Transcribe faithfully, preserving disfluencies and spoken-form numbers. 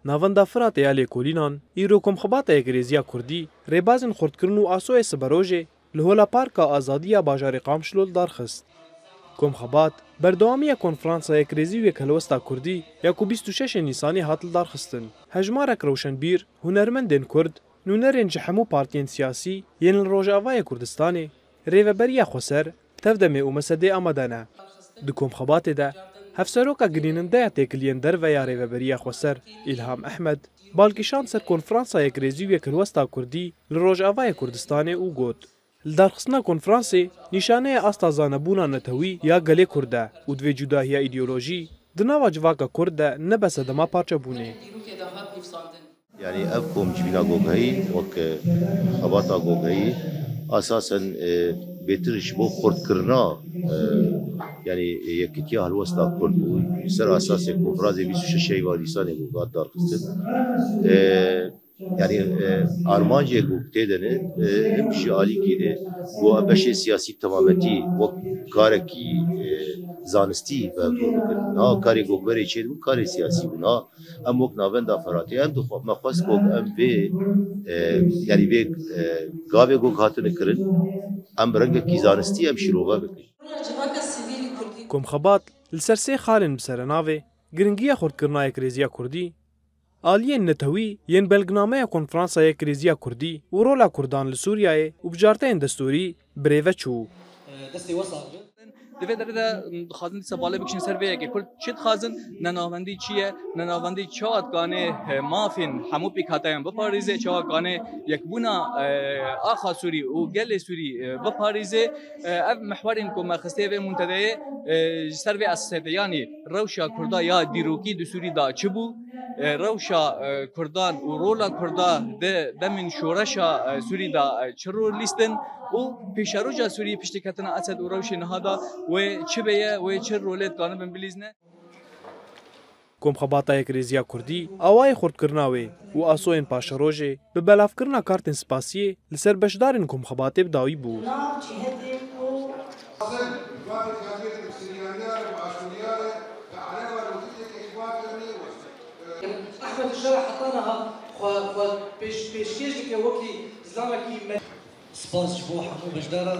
Navenda Firatê ya lêkolînan, îro Komxebata Yekrêziya Kurdî, rêbazên xurtkirin û asoyê siberojê li Hola Parka Azadî ya bajarê Qamişlo li dar xist. Komxebat, berdewamiya Konferansa Yekrêzî û Yekhelwesta Kurdî ya ku bîst û şeş Nîsanê hat lidarxistin. Hejmarek rewşenbîr, hunermendên Kurd, nûnerên ji hemû partiyên siyasî yên li Rojavayê Kurdistanê, Rêveberiya Xweser, Tevdemê û MSDê amade ne. Di komxebatê de, Hevseroka Girîninde ya Têkiliyên Derve ya Rêveberiya Xweser, Îlham Ehmed, bal kişand ser Konferansa Yekrêzî û Yekhilwesta Kurdî li Rojavayê Kurdistanê û got, Lidarxistina konferansê nîşaneya asta zanebûna netewî ya gelê Kurd e û divê cudahiya îdeolojî di nava civaka Kurd de nebe sedema parçebûnê. Yanî ev kom civîna gogehî wek xebata gogehî esasen e, bêtir ji bo xurtkirina e, yanî yekitiya helwesta Kurd û ser esasê konferansê bîst û şeş Nîsanê ku hat darxistin. E, yanî e, armancê ku tê de ne e, him ji alîkî de ku beşê siyasî temametî wek karekî e, zanistî bi hev bikin. Niha karê gogberê çêdibû karê siyasî bû. Niha em wek Navenda Firatê em dixwe-, me xwest ku em vê e, yanî vê e, gavê ku hatine kirin em bi rengekî zanistî em şîrove bikin. Komxebat li ser sê xalên bi serenavê, giringiya xurtkirina yekrêziya Kurdî, aliyên netewî yên belgnameya Konferansa Yekrêziya Kurdî û rola Kurdan li Sûriyeyê û bijarteyên destûrî birêve çû. Di vê derê de dixwazin dîsa balê bikişin ser vê yekê. Kurd çi dixwazin? Nenavendî çi ye? Nenavendî çawa dikanê e, mafên hemû pêkhateyan biparêze, çawa dikanê yekbûna e, axa Sûrî û gelê Sûrî e, biparêze. E, ev mihwerên ku me xistê vê muntedeyê e, ji ser vê esasê de, yanî rewşa Kurda ya dîrokî di Sûrî de çi bû? E, rewşa e, Kurdan û rola Kurda di demên şoreşa e, Sûrî de e, çi rol lîstin û pêşeroja Sûrî piştî ketina Esed û rewşê niha de wê çi beye, wê çi rolê dikanibin bilîzne? Komxebata Yekrêziya Kurdî awayê xurtkirina wê û asoyên paşerojê bi belavkirina kartên spasiyê li ser beşdarên komxebatê bi dawî bû. Ehmed Şera heta niha xwe xwe pêş pêşkêş dike wekî zilamekî me. Spas ji bo hemû beşdara